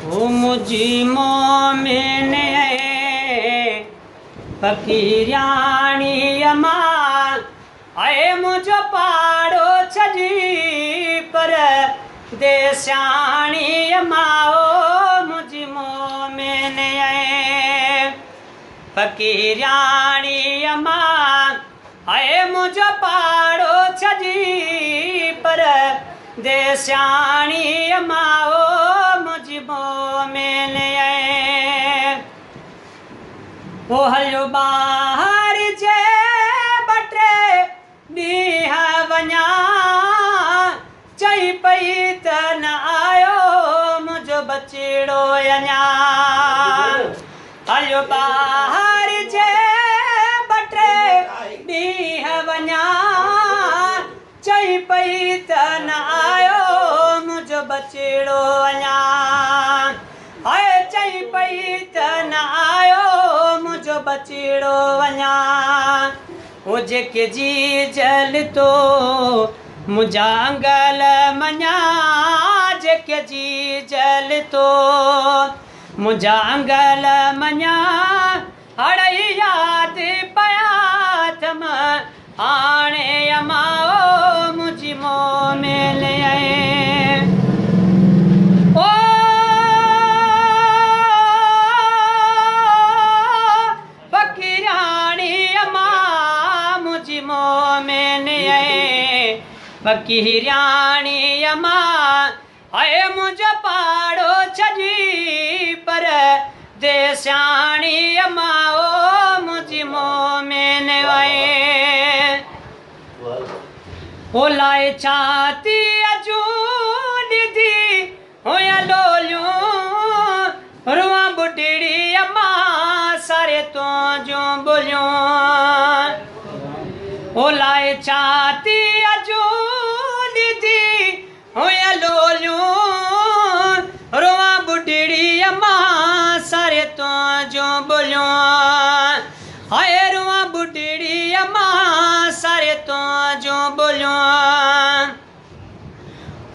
ओ मुंहिंजी मोमिन फ़क़ीराणी अमां, आहे मुंहिंजो पाड़ो छॾी पर देस्याणी अमां, ओ मुंहिंजी मोमिन फ़क़ीराणी अमां, आहे मुंहिंजो पाड़ो छॾी पर देस्याणी अमां, ओ मुंहिंजी मोमिन। ओ हलियो ॿाहिरि जे ॿ टे ॾींहं वञा, चई पई त न आयो मुंहिंजो बचिड़ो अञा। हलियो ॿाहिरि जे ॿ टे ॾींहं वञा, चई पई त न आयो मुंहिंजो बचिड़ो अञा। हाय चई पई त न आयो मुंहिंजो बचिड़ो अञा। ओ जेके जी जल तो मुंहिंजा अंगल मञा, जेके जी जल तो मुंहिंजा अंगल मञा, हाणे यादि पिया अथम हाणे अमां, ओ मुंहिंजी मोमिन। ओ फ़क़ीराणी अमां, मुंहिंजी मोमिन फ़क़ीराणी अमां, आहे मुंहिंजो पाड़ो छॾी पर देस्याणी अमां, ओ मुंहिंजी मोमिन। ओ लाए छाती जूं ॾिधी हुया लोलियूं, रुआं ॿुढड़ी अमां सारे तुंहिंजूं ॿोलियूं। ओ लाए छाती जूं ॾिधी हुया लोलियूं, रुआं ॿुढड़ी अमां सारे तुंहिंजूं ॿोलियूं। हाय रुआं ॿुढड़ी अमां सारे तुंहिंजूं ॿोलियूं।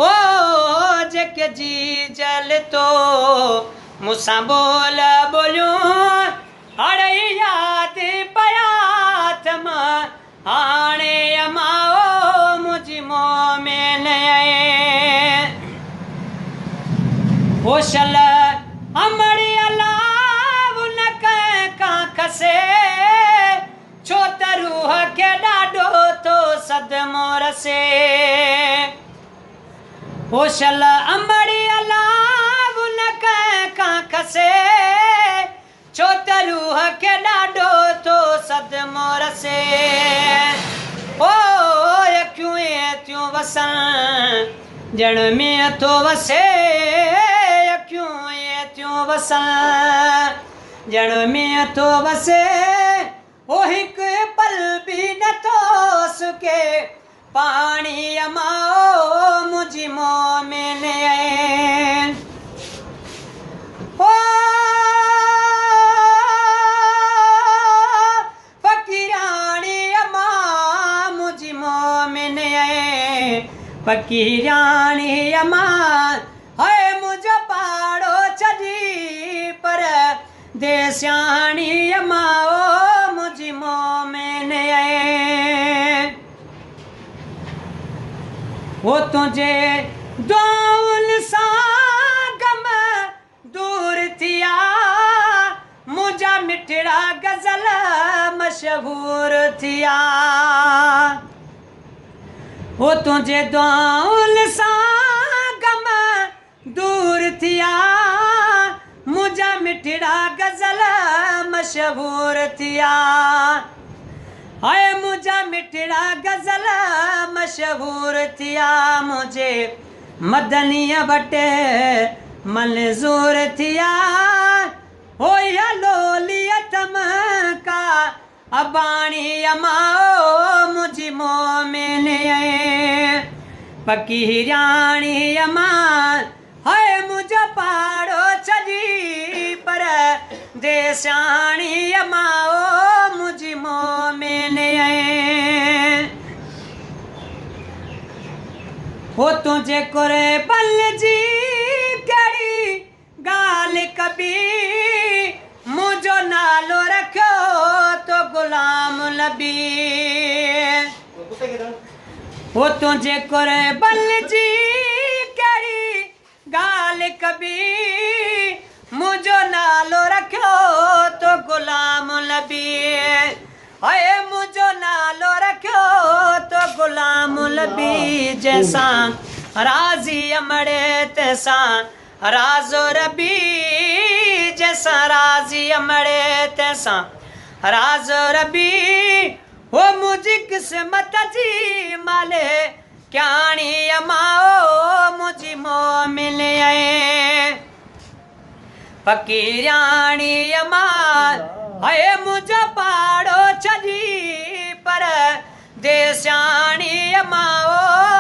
ओ जेके जी जल तो मूंसां ॿोल ॿोलियूं, हाणे यादि पिया अथम हाणे अमां, ओ मुंहिंजी मोमिन। ओ शल अमड़ी अलाव न कंहिं खां खसे, छो त रूह खे ॾाढो थो सदमो रसे। ओ शल अमड़ी अलाव न कंहिं खां खसे, छो त रूह खे ॾाढो थो सदमो रसे। ओ अखियूं थियूं वसनि ॼण मींहुं थो वसे, अखियूं थियूं वसनि ॼण मींहुं थो वसे। ओ हिकु पल बि नथो सुके पाणी अमां, ओ मुंहिंजी मोमिन। ओ फ़क़ीराणी अमां, मुंहिंजी मोमिन फ़क़ीराणी अमां, हाय मुंहिंजो पाड़ो छॾी पर देस्याणी अमां, ओ मुंहिंजी मोमिन। ओ तुंहिंजे दुआउनि सां गम दूर थिया, मुंहिंजा मिठड़ा गज़ल मशहूर थिया। ओ तुंहिंजे दुआउनि सां गम दूर थिया, मुंहिंजा मिठड़ा गज़ल मशहूर थिया। हाय मुंहिंजा मिठड़ा गज़ल मशहूर थिया, मुंहिंजे मदनीअ वटि मंज़ूर थिया। हो इहा लोली अथम का अबाणी अमां, ओ मुंहिंजी मोमिन फ़क़ीराणी अमां, हाय मुंहिंजो पाड़ो छॾी पर देस्याणी अमां, ओ मुंहिंजी मोमिन। ओ तुंहिंजे कुरबल जी कहिड़ी ॻाल्हि نبي. هو تنهنجي قربن جي ڪهڙي ڳالهه ڪبي، منهنجو نالو رکيو تو غلام نبي. هاء منهنجو نالو رکيو تو غلام نبي. جنهن سان راضي امڙي تنهن سان راز ربي، جنهن سان راضي امڙي تنهن سان راز ربي. هو منهنجي قسمت جي مالي ڪياڻي اما، او منهنجي مومل ۽ فقيرياڻي اما. هي منهنجو پاڙو ڇڏي پر ديسياڻي اما، او